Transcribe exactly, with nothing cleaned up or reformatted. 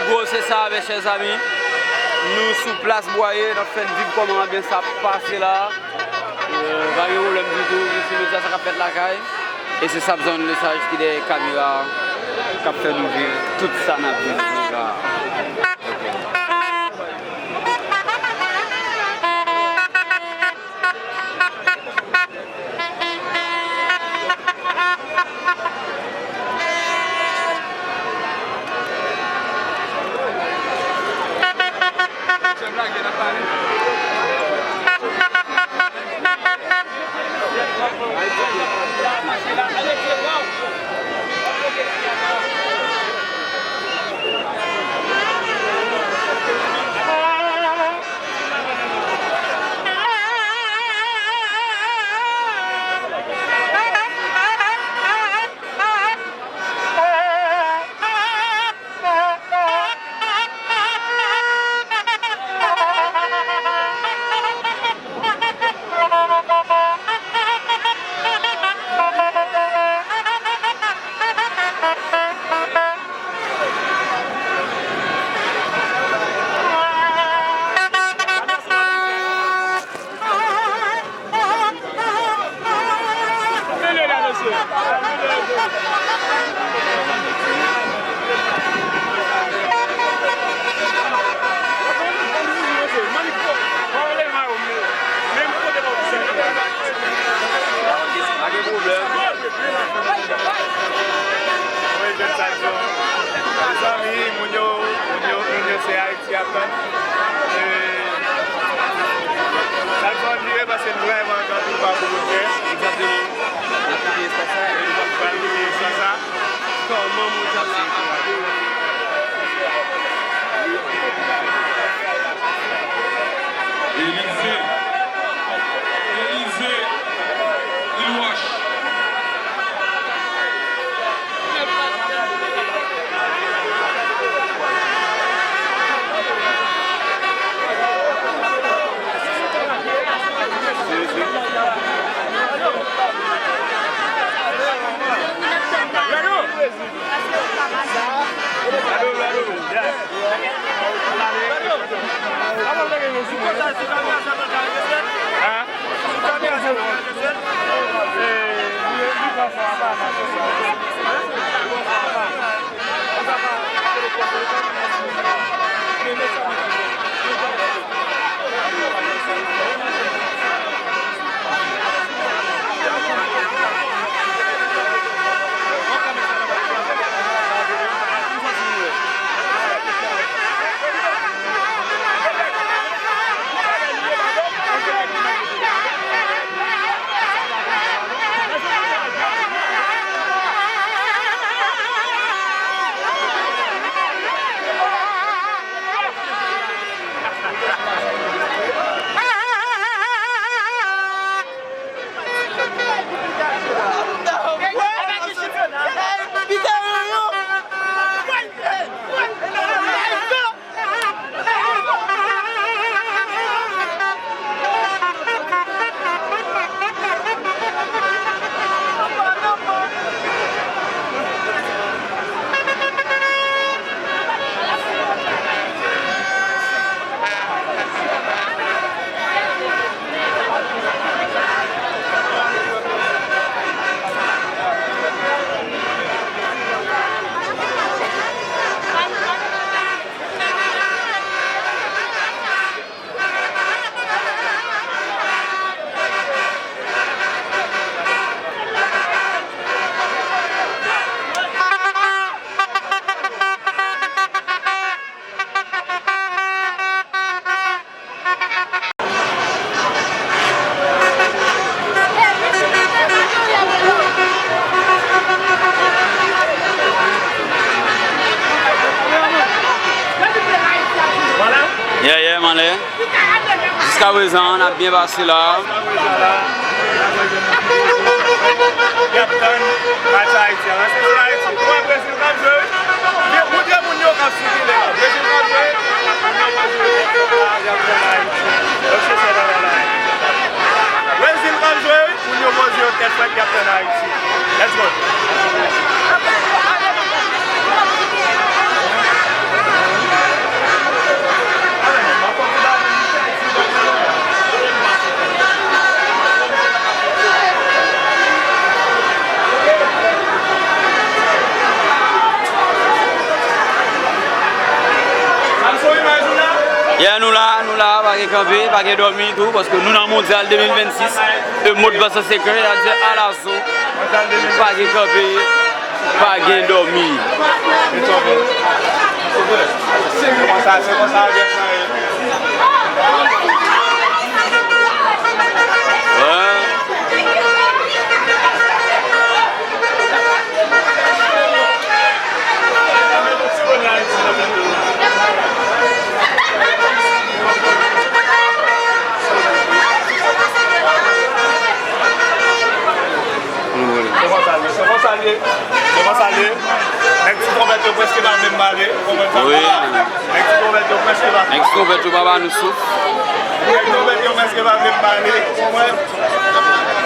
Bon, se sa, mes chers amis. Nou sou plas Bwaye, n ap fè n viv kòman anbyans sa ap pase la. Euh, pa gen pwoblèm ditou, se medya sa k ap fèt lakay. E se Sapzone Lesage ki dèyè kamera k ap fè nou viv tout sa n ap viv la. Pa gen pwoblèm. Wi, jèn sa yo. Mezanmi, moun yo, moun yo, moun yo se Ayiti. Ti atan. E, sa l fè m vire paske l vrèman antann pou pa pou kote. Egzakteman. N ap kite espas sa, e nou pral kite espas sa. Kòman moun sa la? Elize. Elize. Lil Wòch. Yeah, yeah, man, eh. Jiskaprezan, n ap byen pase la. Y ap tann match Ayiti a. Paske se Ayiti. Ou wè Brezil k ap jwe, wi. Montre moun yo k ap sikile la. Brezil k ap jwe. Moun yo poze yo tèt la, y ap tann Ayiti. Yo chèche bagay la. Brezil k ap jwe, wi. Moun yo poze yo tèt frèt, y ap tann Ayiti. Let's go. Nou la, nou la, pa gen kanpe, pa gen dòmi tou, paske nou nan Mondyal de mil vennsis. Le mot passe secret, a di alaso. Pa gen kanpe, pa gen dòmi. Se konsa, se konsa, Se konsa l ye, se konsa l ye, se konsa l ye. Nèg ti twonpèt yo prèske pa vle m pale, ou konprann sa? Wi. Nèg ti twonpèt yo prèske pa vle. Nèg ti twonpèt yo pa ba nou souf. Nèg ti twonpèt yo prèske pa vle m pale, ou konprann?